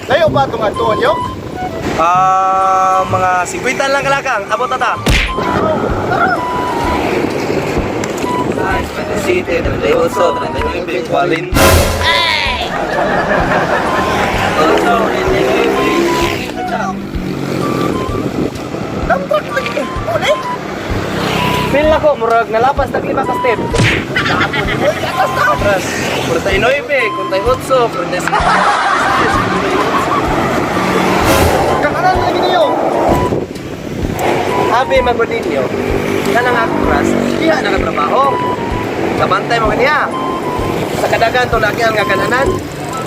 Layo ba itong atuan yo? Ah, mga 50 lang kalakang. Abot na ta. Ay, 27, 38, 39, 40. Ay! Lamtrak lagi. Uli? Feel na ko, murag nalapas tag lima ka step. Uy, atas na! Atras. 49, 48, 46. Kakanan lagi niyo. Habi magodinyo. Kanang ako crush, diha na katrabaho. Kabantay mo kaniya. Sa kadagan to lagi ang nga kananan.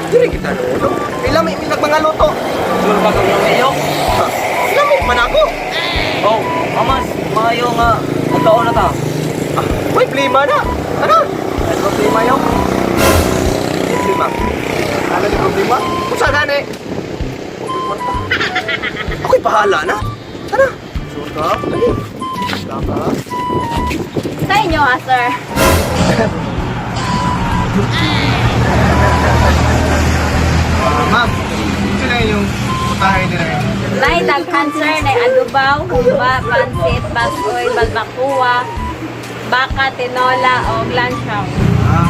Diri kita nuno. Ilang may milag mga luto. Sure ba kang iyo? Lami man ako. Oh, amas, maayo nga magkaon na ta. Ah, may plima na. Ano? Ay problema yo. Problema. Ano ni problema? Unsa gani? Ako'y bahala na. Tara. Sure ka? Lagi. Tama. Sa inyo, ah, sir. Ah, ma'am, ito na yung putahe nila. Nay, daghan, sir. Nay, adubaw, humba, pansit, basoy, balbakuwa, baka, tinola, o lansaw. Ah,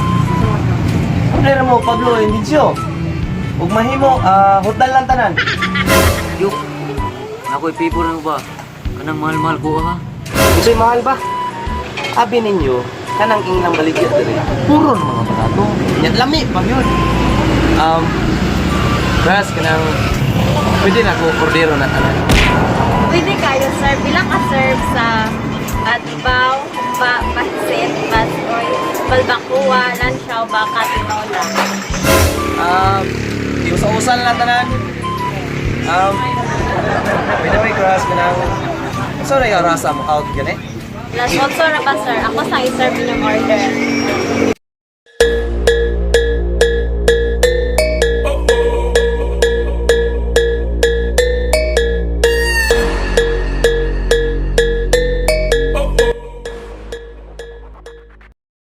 Order mo Pablo yung video. Ug mahimo hotel lang tanan. Yuk, ako'y people na ba? Kanang mahal-mahal ko ha? Unsay mahal ba? Abi ninyo, kanang ilang baligya diri. Puro ng mga barato. Nya lami pa yun. Ras kanang pwede na ko kordero na tanan. Pwede kayo, sir. Bilang ka-serve sa adubaw, humba, pansit, basoy, balbakuwa, lansaw, baka, tinola. Iusa-usan lang tanan. Pwede may crush kanang sorry, rasa mo out gani. Last 8 ra ba, sir? Ako sa i-serve inyong order.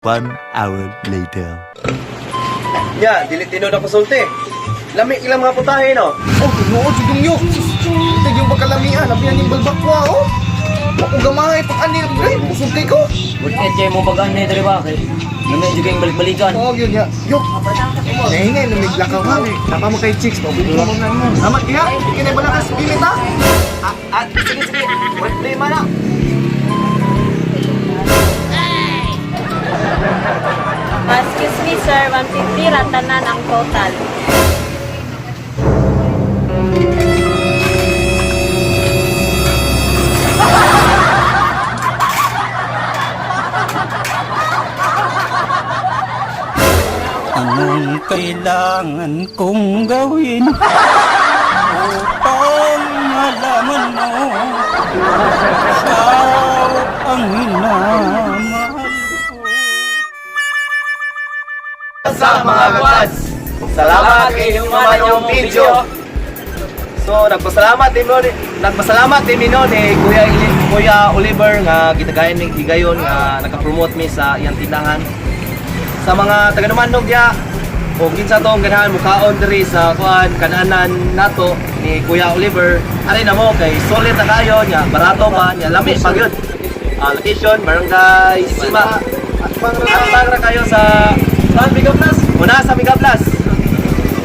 One hour later. Ya, dili tinuod ako sulti. Lami ilang mga putahe no. Oh, tinuod jud yung yok. Ito yung pagkalamian, labi na ning balbakwa oh. Ako gamay pag anil, pre, busog kay ko. Good kay mo bagaan na diri ba? Kay nami jud kayong balik-balikan. Oh, yun ya. Yok. Nahinay na may lakaw ha. Tama mo kay chicks, paubog mo na mo. Tama kaya, ikinay balakas pilit ha. Ah, ah, sige sige. Wait, play man na. Excuse me, sir. 150 ratanan ang total. Anong kailangan kong gawin upang malaman mo ikaw ang minamahal ko? Sa mga kwas. Salamat kay human yung video. So, nagpasalamat din mo ni Kuya Oliver nga gitagayan ning higayon nga naka-promote mi sa iyang tindahan. Sa mga taga Dumanog diha o kinsa tong ganahan mukaon diri sa kuan kananan nato ni Kuya Oliver. Ari na mo kay solid na kayo nya, barato pa nya, lami pa gyud. Ah, location Barangay Sima. Atbang ra kayo sa saan Mega Plus? Una sa Mega Plus.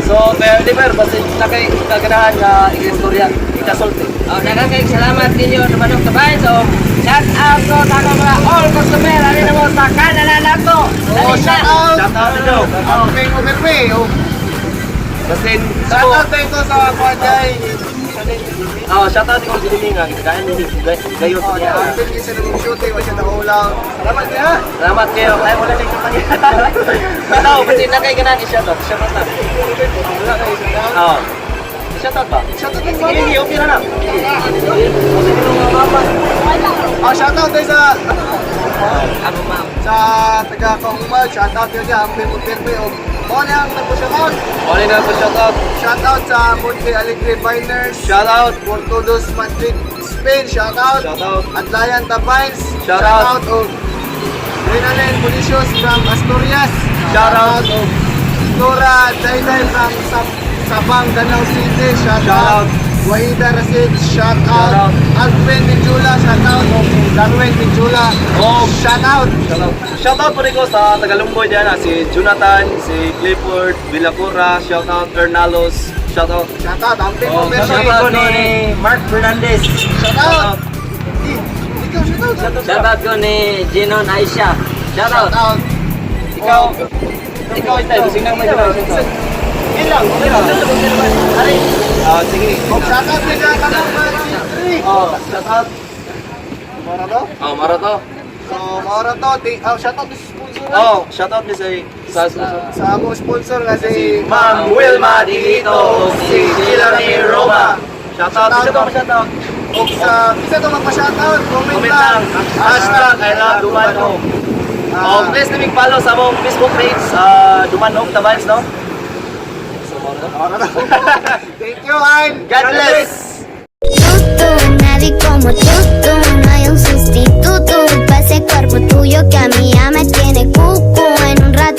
So, Kuya Oliver, basta na kay kaganahan nga i-istorya, ikasulti. Oh, daghang kayong salamat ninyo Dumanog Tabayan. So, shout out ko sa akong mga all customer ani na mo sa kananan nato. Oh, shout out. Shout out ninyo. Ang Peng Overway. Oh, Basin, shout out tayo sa Kwanday. Oh, shout out ko din nga gitagayan ni gayon Oh, niya. ang pwede sa nung shooting, wa siya naulang. Salamat kaya. Salamat kayo. Ay, wala kay kapag. Ikaw, basin na kay ganahan i-shout out. Shout out na. Wala kayo shout out. Oh. Shout out ba? Shout out ng Sige, mama. sige, okay na lang. Oh, shout out tayo sa Amo ma'am. sa taga Kahumal, shout out yun niya, ang Peng Overway. Oh, mo na ang nagpo-shout out. Wala na po shout out. Shout out sa Monte Alegre Viners. Shout out. Portodos Madrid, Spain, shout out. Shout out. Atlayan Tapines, Shout out. Og Renalen Policios from Asturias. Shout out. Og Nora Dayday from Sabang, Danau City. Shout Shout out. out. Wahida Rasid, shout Shout out. out. Alvin Menjula, shout out. Og Darwin Menjula, Oh. shout out. Shout out. Shout out po rin ko sa Tagalumboy diyan, si Jonathan, si Clifford, Villacura, shout out Ernalos, shout out. Shout out. Amping Oh, mo, Mercy. shout out. ko ni Mark Fernandez. Shout out. Eh, ikaw, shout out. Shout out. Shout out ko ni Ginon Aisha. Shout Shout out. out. Ikaw, ikaw itay, gusto nang may shout out. Yun lang, okay lang. Ah, sige. Og shout out din sa tanang mga G3. Oh, shout out. Mara to? Oh, mara to. So, mara to. Oh, shout out to sponsor. Oh, shout out ni sa Sa among sponsor nga si si Ma'am Wilma Dilito, si Hillary Roma. Shout out, Shout shout out. out, shout out. Og sa isa to magpa-shoutout, comment Comment lang. lang. #ILoveDumanhog. Ah, Oh, please naming follow sa among Facebook page, Dumanhog Tabans, no? So, mao na to. Mara to. Thank you and God bless! Tú, tú, nadie como tú, tú.